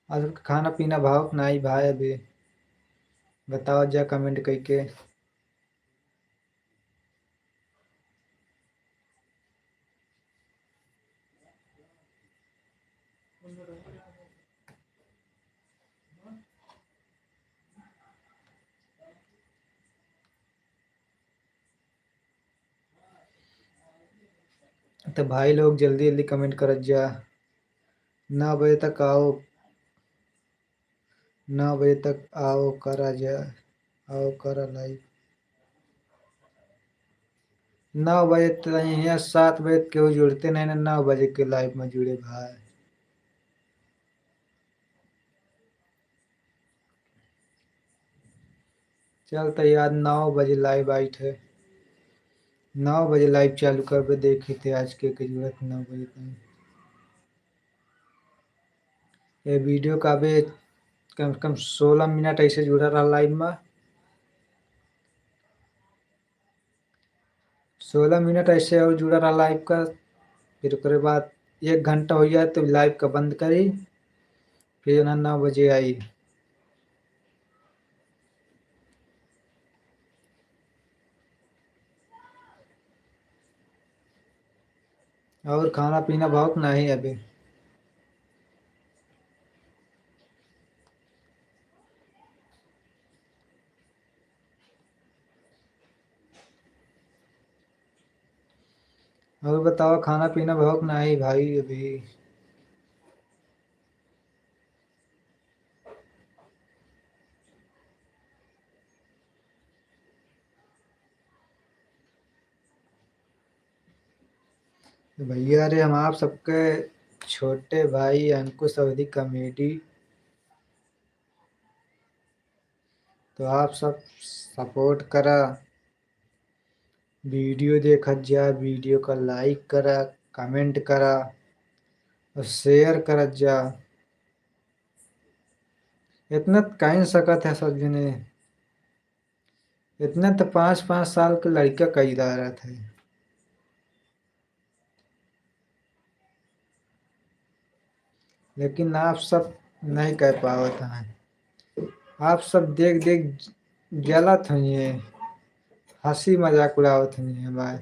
आप सबका खाना पीना भाव कि नाही भाई अबे? बताओ जा comment करके। तो भाई लोग जल्दी जल्दी comment करत जा, नौ बजे तक आओ, नौ बजे तक आओ करा जा, आओ करा live। नौ बजे तक यहाँ सात बजे केहू जुड़ते नहीं ना, नौ बजे के live में जुड़े भाई। चल तो यार, नौ बजे live आइट है, नौ बजे live चालू करबे, देखी थे आज के, के जुड़त नौ बजे तक। ये video का भी कम से कम सोलह मिनट ऐसे जुड़ा रहा live में। सोलह मिनट ऐसे और जुड़ा रहा live का, फिर ओकरे बाद एक घंटा हो जाए तो live का बंद करी, फिर ना नौ बजे आई। और खाना पीना भाव कि नाही अभी? और बताओ, खाना पीना भाव कि नाही भाई अभी? तो भैया रे, हम आप सबके छोटे भाई अंकुश अवधी comedy, तो आप सब support करा, video देखत जा, video का like करा, comment करा और share करत जा। इतना त कहीं सकत है सब जने, इतना तो पाँच पाँच साल के लड़का कई दारत है, लेकिन आप सब नहीं कर पावत हैं। आप सब देख देख जलत होइहैं, हँसी मजाक उड़ावत होइहैं भाई।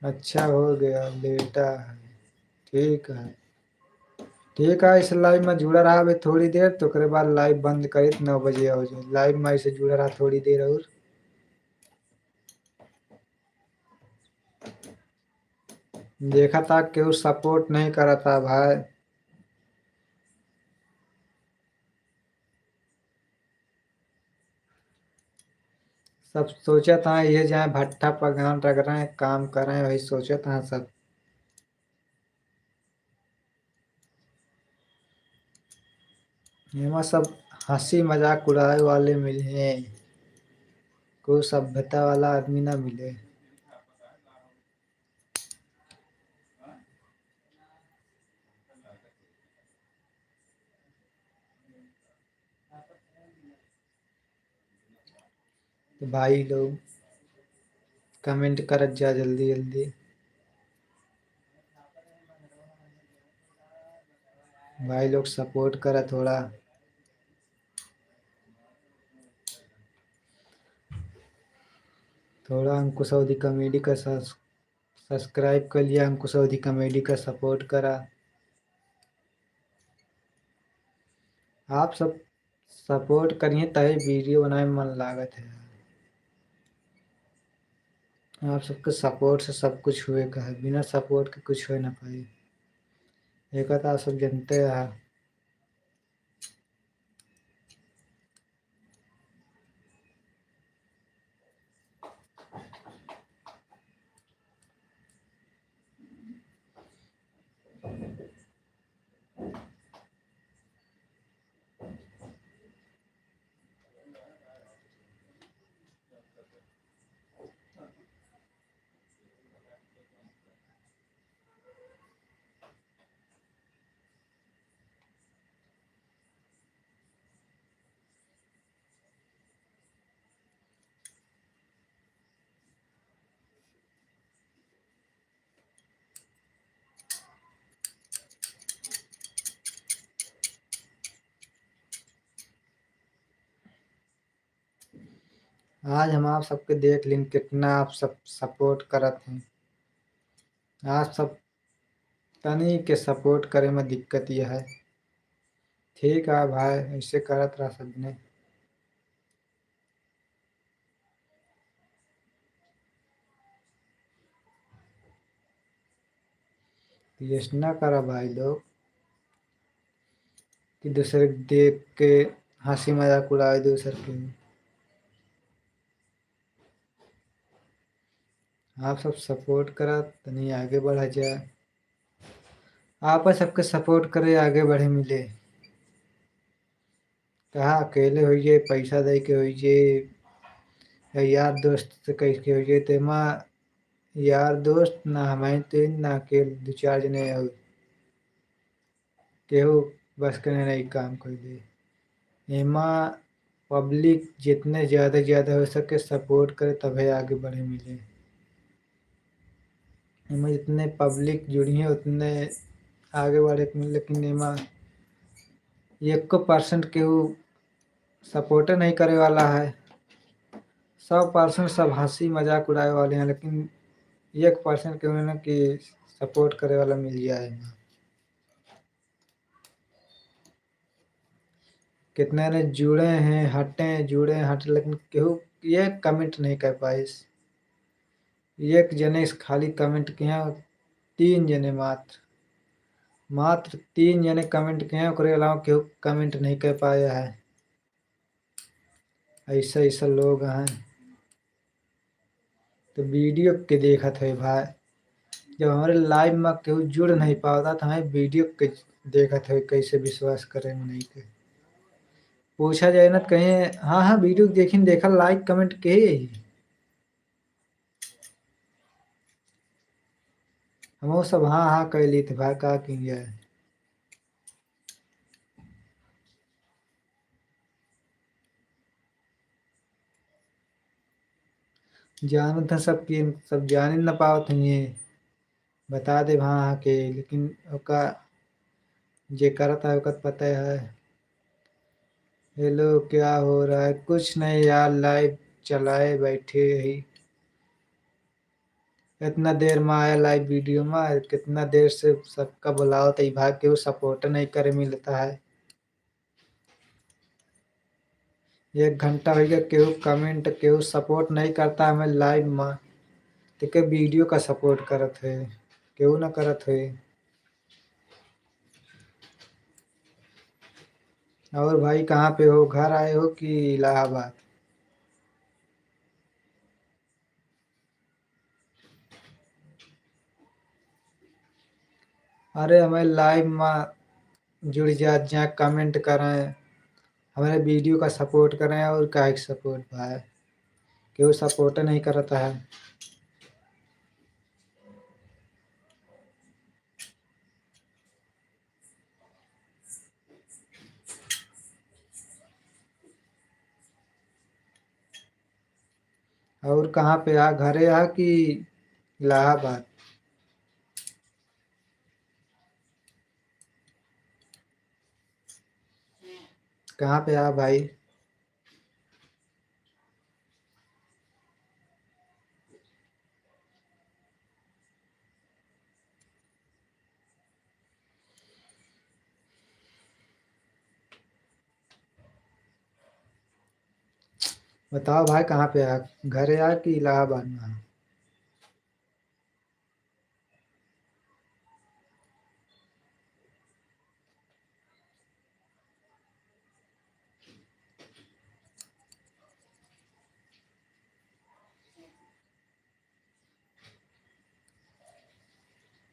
अच्छा हो गया, लेटा है। ठीक है, ठीक है, इस live में जुड़ा रहा अभी थोड़ी देर, तो ओकरे बाद live बंद करी, नौ बजे हो जाए। Live में ऐसे जुड़ा रहा थोड़ी देर और। देखा था केहू support नहीं करा था भाई। सब सोचत हैं ये जाए भट्ठा पर गान रगड़ें, काम करें, वही सोचत हैं सब। एमा सब हँसी मजाक उड़ावे वाले मिलिहैं, कोई सभ्यता वाला आदमी ना मिले। तो भाई लोग comment करत जा जल्दी जल्दी। भाई लोग support करा थोड़ा, थोड़ा अंकुश अवधी comedy का सब्स-, subscribe कर लिया, अंकुश अवधी comedy का support करा। आप सब support करिहैं तभी video बनाए में मन लागत है। आप सबके support से सब कुछ हुए का है, बिना support के कुछ हो ना पाई। एक तो आप सब जनते हैं। आज हम आप सबके देख लेन कितना आप सब support करत हैं। आप सब तनी के support करे में दिक्कत यह है। ठीक है भाई, ऐसे करत रहा सबने। तो ऐसे ना करा भाई लोग कि दूसरे के देख के हँसी मजाक उड़ावे दूसर के। आप सब support करा, तनी आगे बढ़ा जाए। आप सबके support करे, आगे बढ़े मिले। कहा अकेले होइए, पैसा दे के होइए, या यार दोस्त से कह के होइए, तो एमा यार दोस्त ना हमारे तीन, ना अकेले दो चार जने और। केहू बस के नहीं काम कर दे। एमा public जितने ज़्यादा ज़्यादा हो सके support करे, तबे आगे बढ़े मिले। एमा जितने public जुड़ी हैं, उतने आगे बढ़े के मिले, लेकिन एमा एको percent केहू support नहीं करे वाला है। सौ percent सब हँसी मजाक उड़ावे वाले हैं, लेकिन एक percent केहू ना कि support करे वाला मिल जाए एमा। कितने ने जुड़े हैं, हटे, जुड़े, हटे, लेकिन केहू एक comment नहीं कर पाइस। एक जने से खाली comment किया, तीन जने मात्र, मात्र तीन जने comment किया, ओकरे अलावा केहू comment नहीं कर पाया है। ऐसा, ऐसा लोग हैं। तो video के देखत है भाई, जब हमारे live में केहू जुड़ नहीं पावता, तो हमें video के देखत है, कैसे विश्वास करें नहीं के। पूछा जाए ना, तो कहें, "हाँ, हाँ, video देखिन, देखा, like, comment के ही।" हम वो सब हाँ, हाँ, कह ली थे भाई, का किया जाए। जानत हैं सब कि सब जाने न पावत हैं ये। बता दे वहाँ आके, लेकिन ओका जे करत है, ओकर पता है। हेलो, क्या हो रहा है? कुछ नहीं यार, लाइव चलाए बैठे ही। इतना देर में आया लाइव वीडियो में, कितना देर से सबका बुलाओ तो भाई केहू सपोर्ट नहीं करे मिलता है। एक घंटा हो गया, केहू कमेंट, केहू सपोर्ट नहीं करता हमें लाइव में, तो के वीडियो का सपोर्ट करत है, केहू ना करत है। और भाई कहाँ पे हो, घर आए हो कि इलाहाबाद? अरे हमें लाइव में जुड़ जा, जा कमेंट करें, हमारे वीडियो का सपोर्ट करें। और काहे के सपोर्ट भाई, केहू सपोर्ट नहीं करता है। और कहाँ पे आ, घरे आ कि इलाहाबाद? कहाँ पे आ भाई? बताओ भाई, कहाँ पे आ, घरे आ कि इलाहाबाद में आ?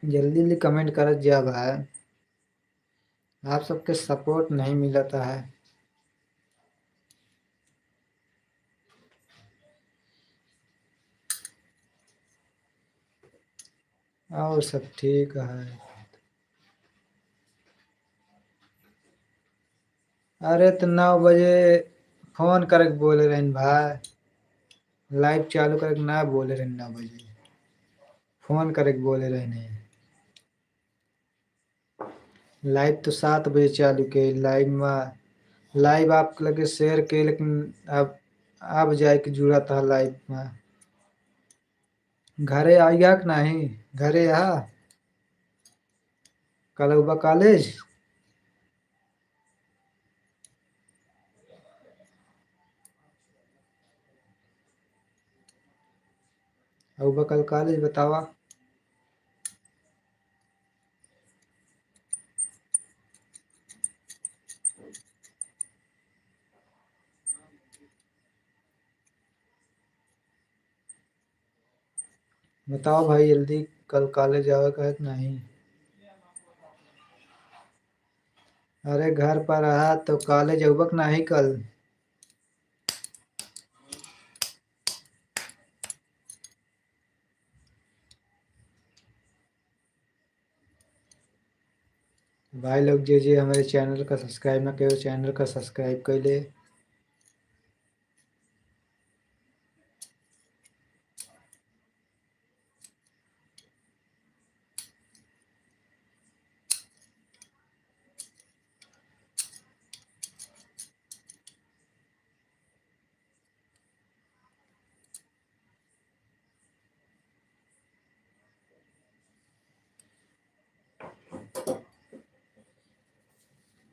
जल्दी जल्दी कमेंट करत जा भाई, आप सबके सपोर्ट नहीं मिलता है। और सब ठीक है। अरे तो नौ बजे फोन करके बोले रहन भाई, लाइव चालू करके ना बोले रहन नौ बजे, फोन करके बोले रहने। लाइव तो सात बजे चालू के, लाइव में, लाइव आप लगे शेयर के, लेकिन अब, अब जाए के जुड़ा था लाइव में। घरे आइगा कि नहीं? घरे आ? कल उबा कॉलेज? उबा कल कॉलेज बतावा। बताओ भाई, जल्दी कल कॉलेज आवे का है कि नहीं? अरे घर पर रहा तो कॉलेज अउबक नाही कल। भाई लोग, जे जे हमारे चैनल का सब्सक्राइब ना करे, चैनल का सब्सक्राइब कर ले।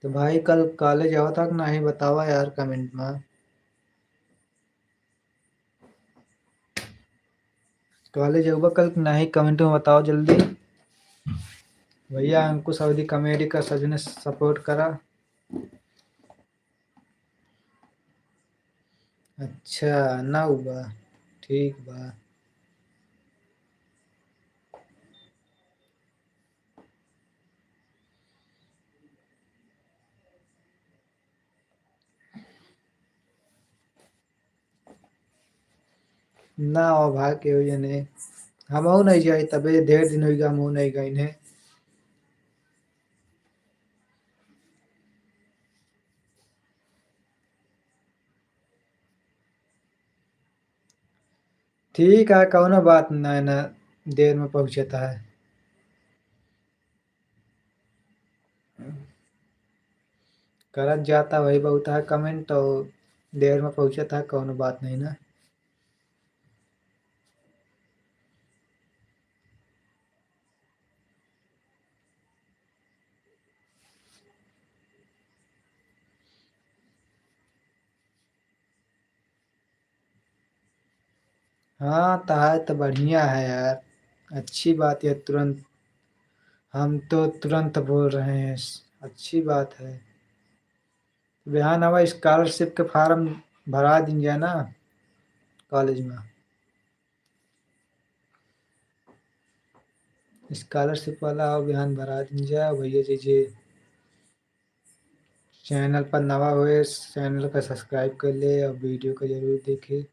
तो भाई, कल कॉलेज आवत हा कि नाही, बतावा यार comment मा। कॉलेज अउबा कल कि नाही, comment मा बतावा जल्दी। भैया अंकुश अवधी comedy का सजने support करा। अच्छा, ना हुआ, ठीक बा। ना हो भाई, केहू जने, हमहू नहीं जाई, तबे ढेर दिन होइगा, हमहू नहीं गइन है। ठीक है, कौनो बात ना, ना देर में पहुँचता है। करत जाता वही बहुत है comment, तो देर में पहुँचत है, कौनो बात नहीं ना। हाँ, तहार तो बढ़िया है यार, अच्छी बात है। तुरंत, हम तो तुरंत बोल रहे हैं, अच्छी बात है। बिहान आवा, scholarship के form भरा दिन जाए ना college में। Scholarship वाला आओ, बिहान भरा दिन जाए। भैया जी, जे channel पर नवा होए, channel का subscribe कर ले और video को जरूर देखे।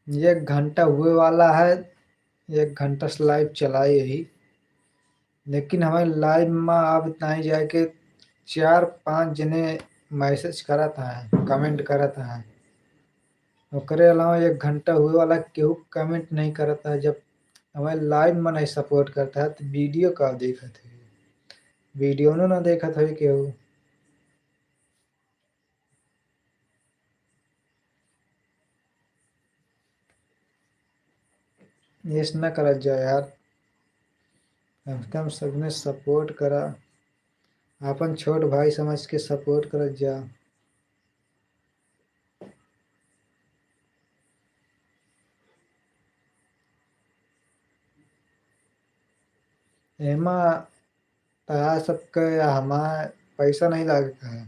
एक घंटा हुए वाला है, एक घंटा से live चलाई यही, लेकिन हमारे live में अब इतना ही जाए कि चार पाँच जने message करत हैं, comment करत हैं, ओकरे अलावा एक घंटा हुए वाला केहू comment नहीं करत है। जब हमारे live में नहीं support करता है तो video का देखत है, video नो ना देखत है केहू। ऐस ना करत जा यार, कम से कम सबने support करा, अपन छोट भाई समझ के support करत जा। एमा तहार सबके या हमार पैसा नहीं लागे का है,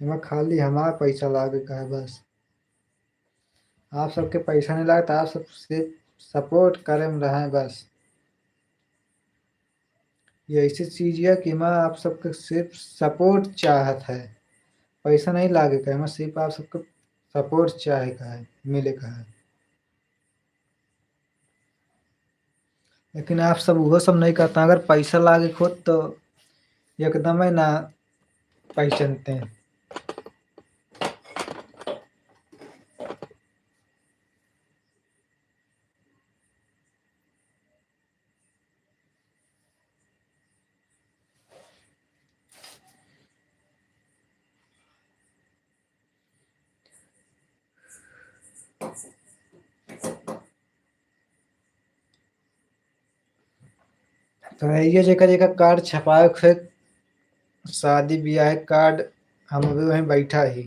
एमा खाली हमार पैसा लागे का है बस। आप सबके पैसा नहीं लागत, आप सब सिर्फ support करे में रहें बस। ये ऐसी चीज है कि एमा आप सबके सिर्फ support चाहत है, पैसा नहीं लागे का, एमा सिर्फ आप सबके support चाहे का है, मिले का है। लेकिन आप सब वो सब नहीं करता। अगर पैसा लागे खुद तो एकदम है ना पहचानते हैं। तो ये जेकर जेकर card छपावे के, शादी ब्याह के card, हम अभी वहीं बैठा ही।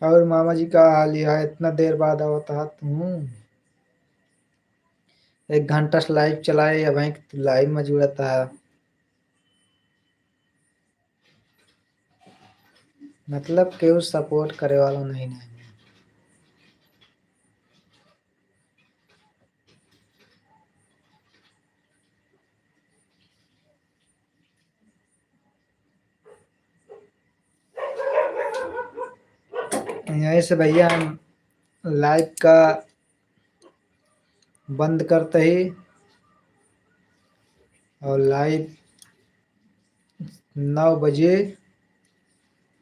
और मामा जी का हाल है, इतना देर बाद आवत हा तू? एक घंटा से live चलाए, अब वहीं live में जुड़त हा। मतलब केहू support करे वाला नहीं, नहीं। यहीं से भैया हम live का बंद करते ही और live नौ बजे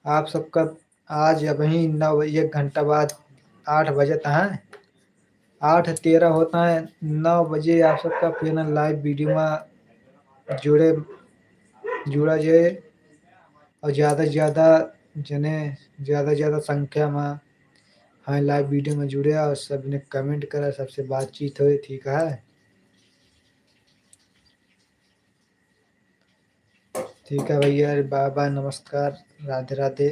आप सबका, आज अबहीं नौ बजे, एक घंटा बाद आठ बजत है, आठ तेरह होता है, नौ बजे आप सबका फिर ना live video में जुड़े, जुड़ा जाए और ज़्यादा से ज़्यादा जने, ज़्यादा से ज़्यादा संख्या में हमारे live video में जुड़े और सबने comment करा, सबसे बातचीत होए, ठीक है? ठीक है भैया, bye bye, नमस्कार, राधे राधे।